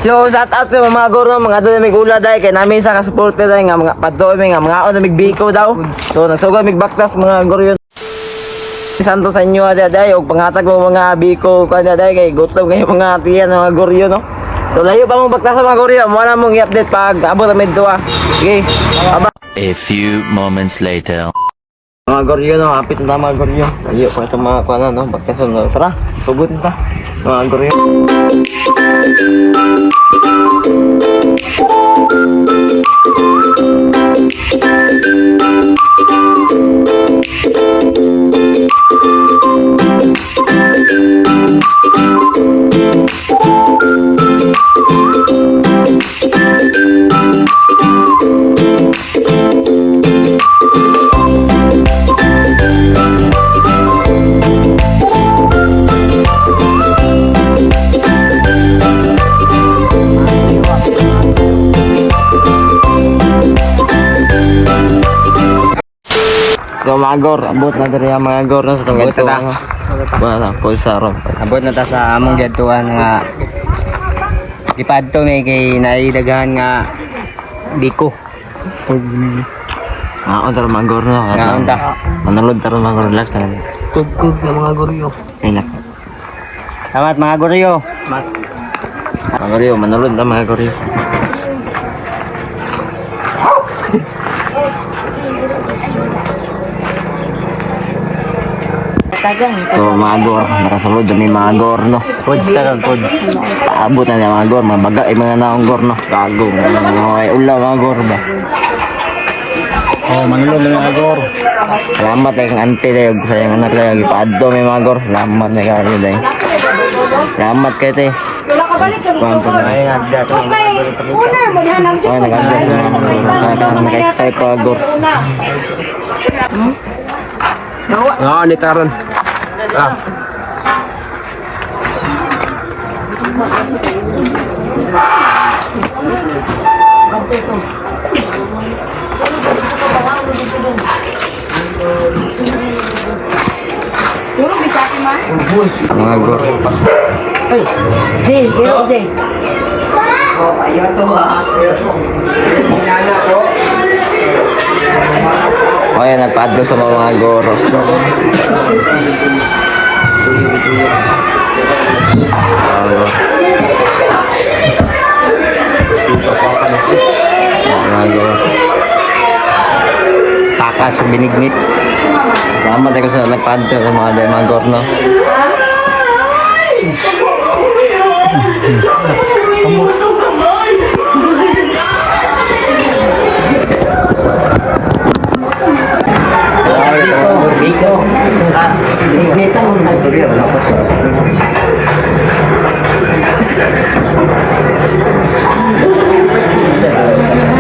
So, shout out sa mga guro, mga doon may gula dai kay namin sa ka-supporter dai nga mga padto mi nga mga on mig biko daw. So, nagsugod mig baktas mga guro yun. Santo sa inyo ade day og pangatag mo mga biko kan day kay gutom kayo mga tiyan mga goryo no. So layo pa mo baktas sa mga goryo, mo na mong i-update pag abot ang midto ah. Sige. Aba. A few moments later. Mga goryo no, hapit na mga goryo. Layo pa itong mga kuan no, baktas no. Tara, sugod na ta. Mga goryo. So mga gor, abot na diri ang mga gor no sa tong Abot na ta. Wala, pulsa ron. Abot na ta sa among giadtuan nga gipadto may kay naidaghan nga biko. Ngaon tara mga gor no. Ngaon ta. Manulod tara mga gor, relax na. Kugkug ng mga goryo. Relax. Salamat mga goryo. Mga goryo, manulod na mga goryo. So mga gor, nakasulod kami mga gor no. Pods ta ron, pods. Paabot na niya mga gor, mga baga, ay mga naong gor no. Gago, mga mga ulaw mga gor ba. Oh, manulog ng mga gor. Salamat ay kang ante tayo, sayang anak tayo, gipaadto may mga gor. Salamat na kayo tayo. Salamat kayo tayo. Kuhan po na. Ay nagda to. Owner mo na nang Okay, nag-address na mga gor. Kaya naka-style pa gor. Ah, ni taron. Ah. Turo bitake ma. Mga gor. Di, pero di. Okay, nagpa-add sa mga goro. Mga gor. Mga gor. Pakas ug binignit. Salamat ako sa nagpa-add sa mga gor, no? Biko. Binignit.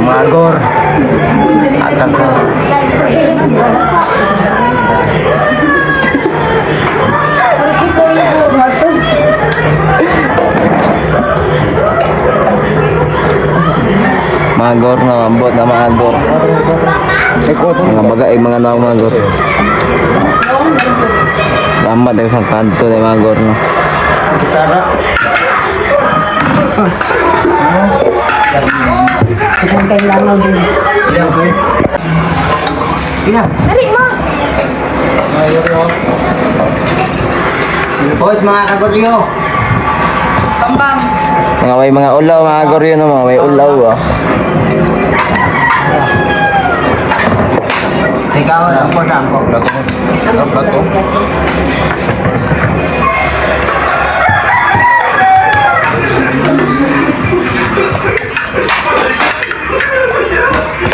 Mga gor. Atak ko. Mga gor na ambot na mga gor. Mga baga ay mga naong mga gor. Salamat tayo sa kanto na mga gor no. Dali ma. Pods mga kagoryo. Bambam. Mga may mga ulaw mga gor yun no, mga may ulaw ah. Ikaw, ampo sa ampo. Plato.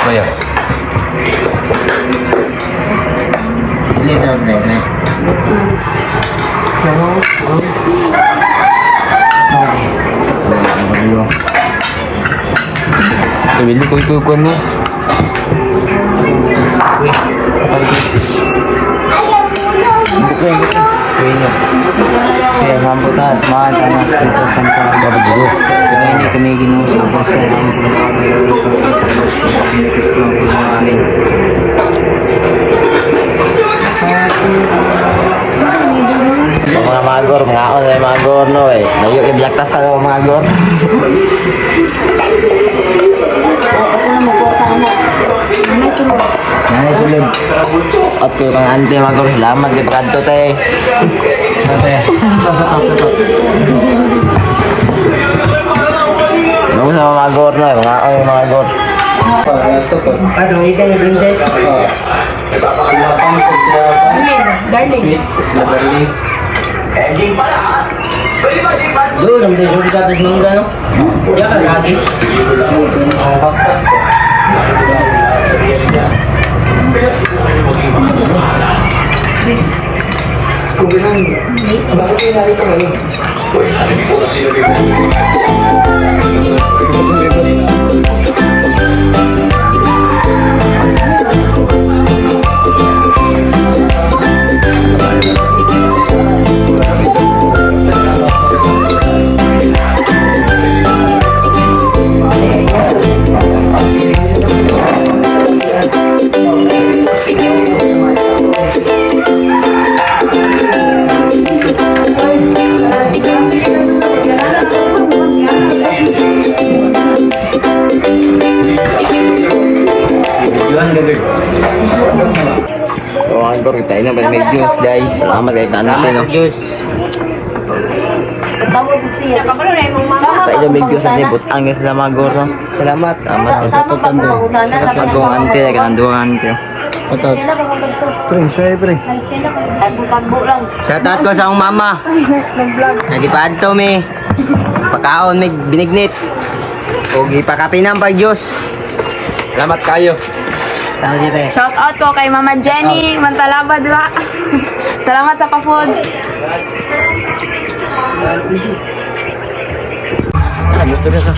Kaya. Ibili ko ito ko no. Kaya mambutas, mahal sa anak dito sa Dapat dito. Kaya kami Ginoo sa Diyos sa among Panginoon sa Kristo ang Ginoo amin. Mga Mga gor, mga ako na mga gor, no eh. Layo yung blaktasan ng mga gor. Ako na mo sa anak. Nanay tulog. Nanay tulog. At ko kang ante mga gor, salamat kay pakadto te. Ano sa mga gor no, eh, mga ako mga gor. Ah, tumigil ni Princess. Darling, darling. Doon, ang dito ka tapos mangga, no? Diyan ka lagi. So mga gor, kita na ba may juice day. Salamat kay ante Salamat no. sa Diyos. Tama Tayo may juice ante butang guys sila mga gor no. Salamat. Salamat sa pagkando. Salamat kong ante kay duha ante. Pre, sorry pre. Tagbo-tagbo lang. Shout out ko sa akong mama. Nag-vlog. Nagipaadto mi. Pakaon mi binignit. O gipakapinan pag Diyos. Salamat kayo. Shout out ko kay Mama Jenny Mantalaba dira. Salamat sa pa-foods. Ah, gusto ko sa.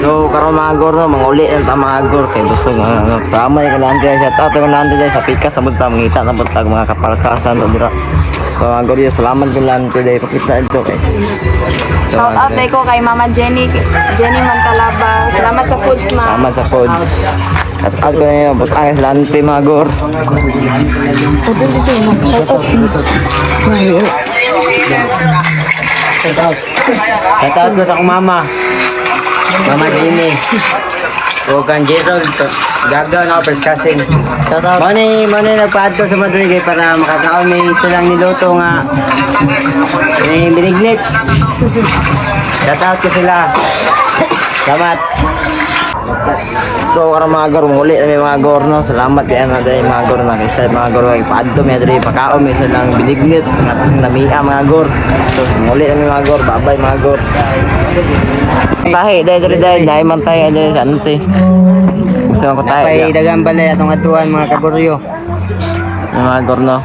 So karon mga gor no, manguli lang ta mga gor kay busog mga sama yung kalante sa tato kalante sa pikas sa bunta mangita na buntag mga kapalkasan to dira. So mga gor, yun, salamat kalante dai pakita ito kay. So, Shout out mga day ko kay Mama Jenny Jenny Mantalaba. Salamat sa foods, ma. Salamat sa foods. At out ko na yun, butang kalante mga gor. Shout out ko sa akong mama. Mama Jimmy. O kan Gerald. Gagaw na ako first cousin. Shout out. Mao ni nagpaadto sa Madrid kay para makakaon may silang niluto nga may binignit. Shout out ko sila. Salamat. So karon mga gor, muli na may mga gor no. Salamat kay ana dai mga gor na kay mga gor kay paadto mi diri pakaon mi silang binignit nga namia mga gor. So muli na may mga gor, bye-bye mga gor. Tahi dai diri dai dai man tahi dai sa ante. Gusto ko tahi. Napay dagang balay atong atuan mga kaguryo. Mga gor no.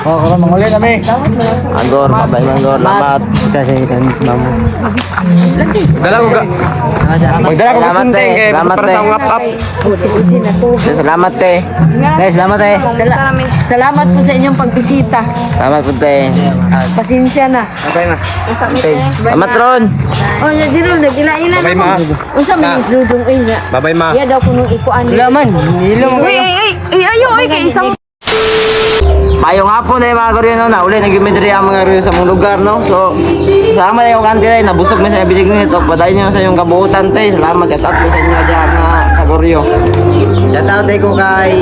Oh, karon manguli na mi. Mga gor, bye-bye mga gor. Salamat. Kita sa ikan mamo. Dala ko ga. Magdala ko Salamat, kasunting te. kay Salamat, para te. sa akong up-up. Salamat te. Guys, salamat eh. Salamat po sa inyong pagbisita. Salamat po te. Pasensya na. Okay, mas. Salamat Ron. Oh, ya diro nagila-ila Bye, ma. Unsa may dudong ay nga. Bye-bye, ma. Iya daw kunong ikuan. Wala man. Hilo mo. Uy, ay, ay, ay, ayo, ay, kay isang Payong hapon eh mga goryo no, nauli nagimidri ang mga goryo sa mong lugar no. So sama na yung kanti ay nabusog mi sa bisig nito. Padayon niyo sa inyong kabuutan te. Salamat sa out po sa inyo diyan mga kagoryo. Shout out ko kay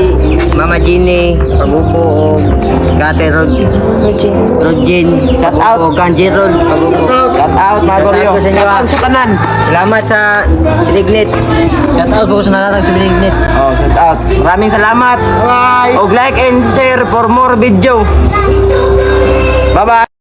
Mama Jeannie, Pagupo o Kate Rod Rodjin. Shout out. O kan Gerald Pagupo. Shout out mga Shout goryo. out ko sa inyo. ah. Sa tanan. Salamat sa binignit. Shout out po sa natatag sa binignit. Oh, shout out. Maraming salamat. Bye. Og like and share for more video. Bye bye.